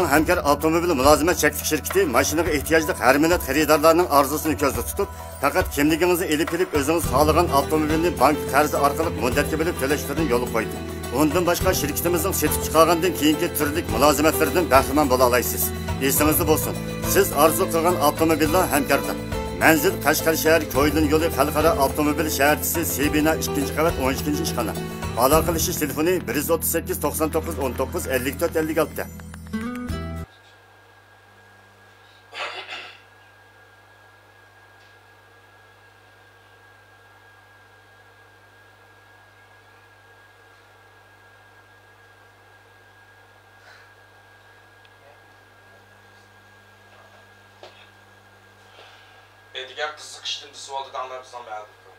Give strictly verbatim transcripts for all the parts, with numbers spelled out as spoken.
ھەمكار ئاپتوموبىل مۇلازىمەت چەكلىك شىركىتى ماشىنىغا ئېھتىياجلىق ھەر مىللەت خېرىدارلارنىڭ ئارزۇسىنى كۆزدە تۇتۇپ، پەقەت كىملىكىڭىزنى ئېلىپ كېلىپ، ئۆزىڭىز خالىغان ئاپتوموبىلنى بانكا قەرزى ئارقىلىق مۇددەتكە بۆلۈپ تۆلەشلىرىنى يولغا قويدى. ئۇندىن باشقا، شىركىتىمىزنىڭ سېتىپ چىقارغاندىن كېيىنكى تۈرلۈك مۇلازىمەتلىرىدىن بەھرىمەن بولالايسىز. ئېسىڭىزدە بولسۇن، سىز ئارزۇ قىلغان ئاپتوموبىللا ھەمكاردا. مەنزىل: قەشقەر شەھەر، كويلۇن يولى، خەلقئارا ئاپتوموبىل شەھەرچىسى، سى بىنا، ئىككىنچى قەۋەت، ئون ئىككىنچى ئىشخانا. ئالاقىلىشىش تېلېفونى: بىر يۈز ئوتتۇز سەككىز، توقسان توققۇز، ئون توققۇز، ئەللىك تۆت، ئەللىك ئالتە. ئەيدىگەن قىزىق ئىشتىن بىزىۋالدى دەڭلار بىزنىڭ مەھەللىدىكى.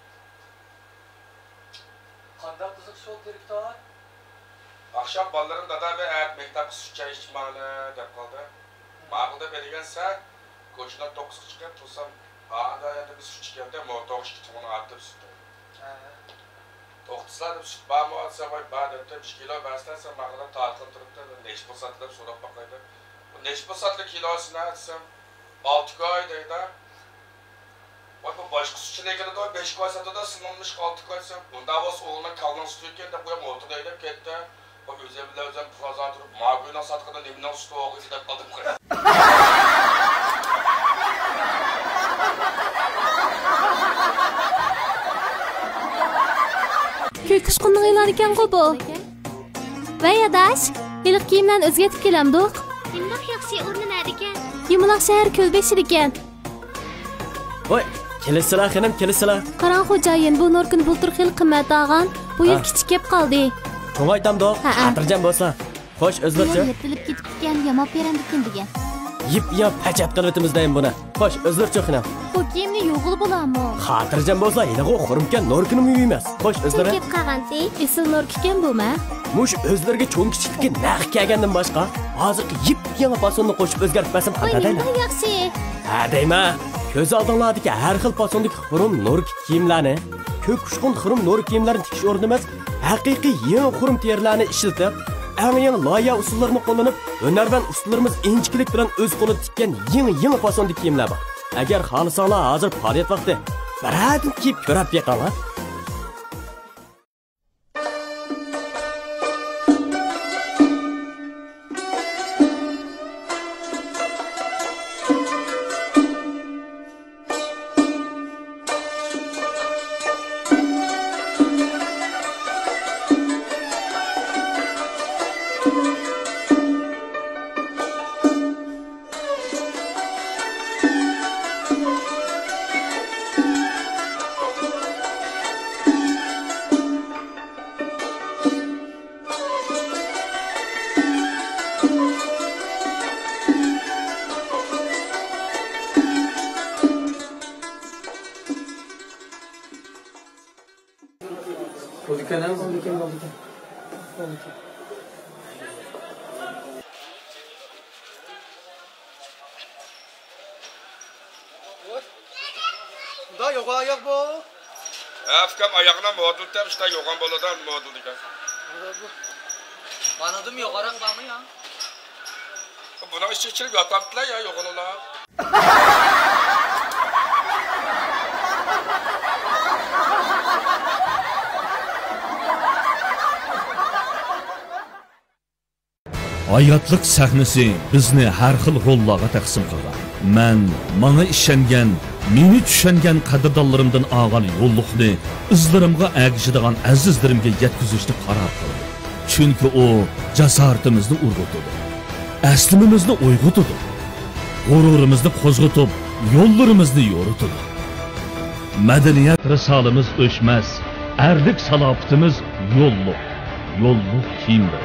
قانداق قىزىق ئىش بولدى، دىرېكتور؟ ئاخشام بالىلىرىم: «دادا، بىر ئەتە مەكتەپكە سۈت چاي ئىچىپ ماڭىلى» دەپ قالدى. ماقۇل دەپ ئەيدىگەن سەن كوچىنىڭ توققۇزىغا چىقىپ تۇرسام، ھادا يەردە بىر سۈتچى كەلدى، موتوغا ئىككى تۇڭىنى ئارتىپ سۈت. ھە. توختىسىلا دەپ سۈت بارمۇ دېسەم، ۋاي بار دەپتۇ. بىر كىلو بەرسىلە دېسەم، ماقۇل دەپ تارتقىلى تۇرۇپتۇ. نەچچە پۇرسەتتە دەپ سوراپ باقاي دەپ. بۇ نەچچە پۇرسەتلىك كىلوسى نە دېسەم، ئالتە كوي دەيدۇ. ۋاي، بۇ باشقا سۈتچىلەر كېلىدۇ، بەش كوي ساتىدۇ، سىڭلىمىش ئالتە كوي ساتسا، بۇنداق بولسا ئوغلۇنىڭ كالىنىڭ سۈتى ئىكەن دەپ، بۇ يەر موتوردا ھەيدەپ كەتتى. ۋاي، ئۆزى بىلەن ئۆزۈم بىر ئازار تۇرۇپ، ما گۇينىڭ ساتقىنى نېمىنىڭ سۈتى ئوغرىسى دەپ قالدىم. كۆك ئۇچقۇننىڭ ئېلانىكەنغۇ بۇ. ۋەي ئاداش، ھېلىقى كىيىملەرنى ئۆزگەرتىپ كېلەمدۇق. نېمانداق ياخشى، ئورنى نەدىكەن؟ يۇمىلاق شەھەر كۆل بېشىدىكەن. ۋاي، كېلىسىلا خېنىم، كېلىسىلا. قاراڭ خوجايىن، بۇ نوركىنى بۇلتۇر خېلى قىممەت ئالغان. بۇ يىل ھە. كىچىك كەپ قالدى. چوڭايتامدۇق، ھەئە. خاتىرجەم بولسا. خوش، ئۆزلەرچۇ؟ يېتىلىپ كېتىپتىكەن، ياماپ بېرەمدىكىن دېگەن. يىپ-ياڭ پەچەت قىلىۋېتىمىز دەيمەن بۇنى. خوش، ئۆزلەرچۇ خېنىم؟ بۇ كىيىمنى يۇغىلى بولامۇ؟ خاتىرجەم بولسا، ھېلىغۇ خۇرۇمكەن نوركىنىمۇ يۇيىمىز. خوش، ئۆزلىرى؟ كەپ قالغانتى. ئېسىل نوركىكەن بۇ، مە؟ مۇشۇ ئۆزلىرىگە چوڭ كىچىكلىكى نەق كەلگەندىن باشقا، ھازىرقى يىپ-يېڭى پاسوننى قوشۇپ ئۆزگەرتىپ بەرسەم قانداق دەيمەن؟ ياخشى. ھە دەيمەن. كۆز ئالدىڭلاردىكى ھەر خىل پاسوندىكى خۇرۇم نوركا كىيىملەرنى، كۆك ئۇچقۇن خۇرۇم نوركا كىيىملەرنى تىكىش ئورنىمىز ھەقىقىي يېڭى خۇرۇم تېرىلەرنى ئىشلىتىپ، ئەڭ يېڭى لايىھە ئۇسۇللىرىنى قوللىنىپ، ھۈنەرۋەن ئۇستىلىرىمىز ئىنچىكىلىك بىلەن ئۆز قولىدا تىككەن يېڭى، يېڭى پاسوندىكى كىيىملەر بار. ئەگەر خالىساڭلار، ھازىر پائالىيەت ۋاقتى، بىرەرىدىن كىيىپ كۆرۈپ بېقىڭلار. بولىدىكەن، ھە؟ بولىدىكەن، بولىدىكەن. بولىدىكەن. بۇندا يوغان ئاياغ بۇ. ھە، ئۇكام، ئاياغنىڭ مودېلى تەم شۇنداق يوغان بولىدۇ، مودېل دېگەن. مانا بۇ. مانىڭدىنمۇ يوغانراق بارمۇ يا؟ بۇنىڭ ئىچىگە كىرىپ ياتامتىلا يا يوغىنىلا. ھاياتلىق سەھنىسى بىزنى ھەر خىل روللارغا تەقسىم قىلغان. مەن ماڭا ئىشەنگەن، مېنى چۈشەنگەن قەدىردانلىرىمدىن ئالغان يوللۇقنى ئىزلىرىمغا ئەگىشىدىغان ئەزىزلىرىمگە يەتكۈزۈشنى قارار قىلدىم. چۈنكى ئۇ جاسارىتىمىزنى ئۇرغۇتىدۇ، ئەسلىمىمىزنى ئويغىتىدۇ، غۇرۇرىمىزنى قوزغىتىپ، يوللىرىمىزنى يورۇتىدۇ. مەدەنىيەت رىسالىمىز ئۆچمەس، ئەرلىك سالاپىتىمىز يوللۇق، يوللۇق كىيىملىرى.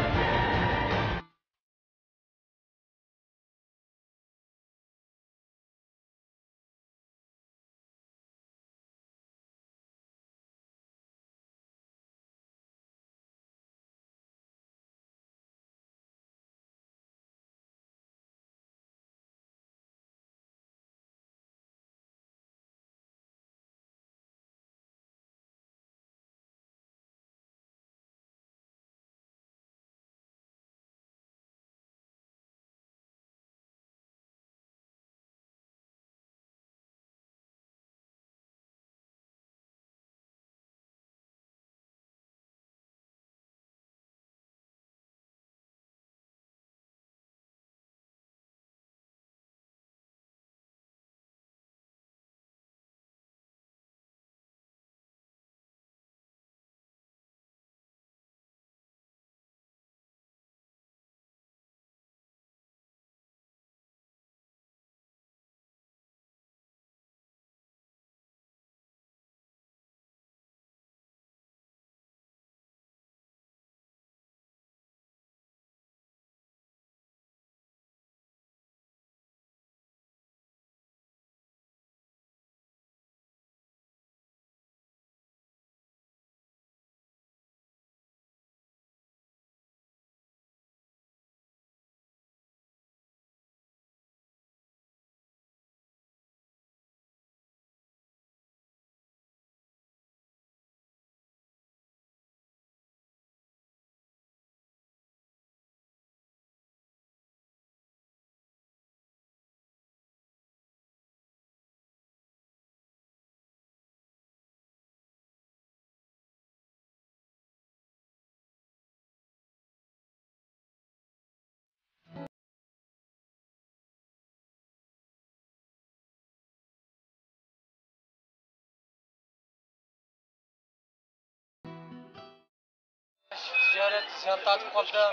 زىيان تارتىپ قالدىم.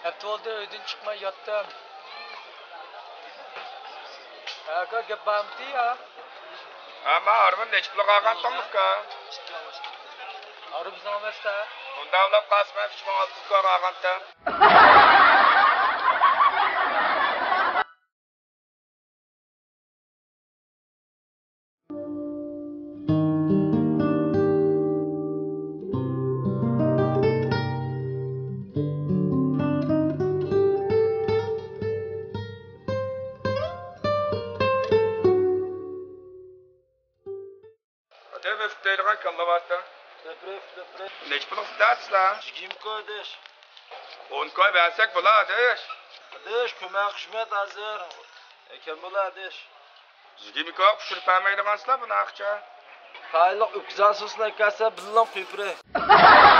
ھەپتە بولدى ئۆيدىن چىقماي ياتتىم. ئاكا، گەپ بارمىدى يا؟ ھە، مانا ھارۋىنى نەچچە پۇلغا ئالغانتىڭ ئۇكا؟ ھارۋا بىزنىڭ ئەمەستە. ئۇنداق بولۇپ قالسا مەن ئۈچ مىڭ ئالتە يۈزگە ئالغانتىم. ئادەم ئۆپۈپ دەيدىغان كاللا بارتى. ئۆپۈپ، ئۆپۈپ. نەچچە پۇلغا ساتىسىلەر؟ يىگىرمە كوي ئاداش. ئون كوي بەرسەك بولا ئاداش. ئاداش، كۆمەك خىزمەت ھازىر. ئەكەم بولا ئاداش. يىگىرمە كويغا پىشۇرۇپ بەرمەيدىغانسىلەر بۇنى ئاقچا. تايلىق ئۆكۈزەن سوسىنى ئەكەلسە بىللىڭ قۇيۇپ بېرەي.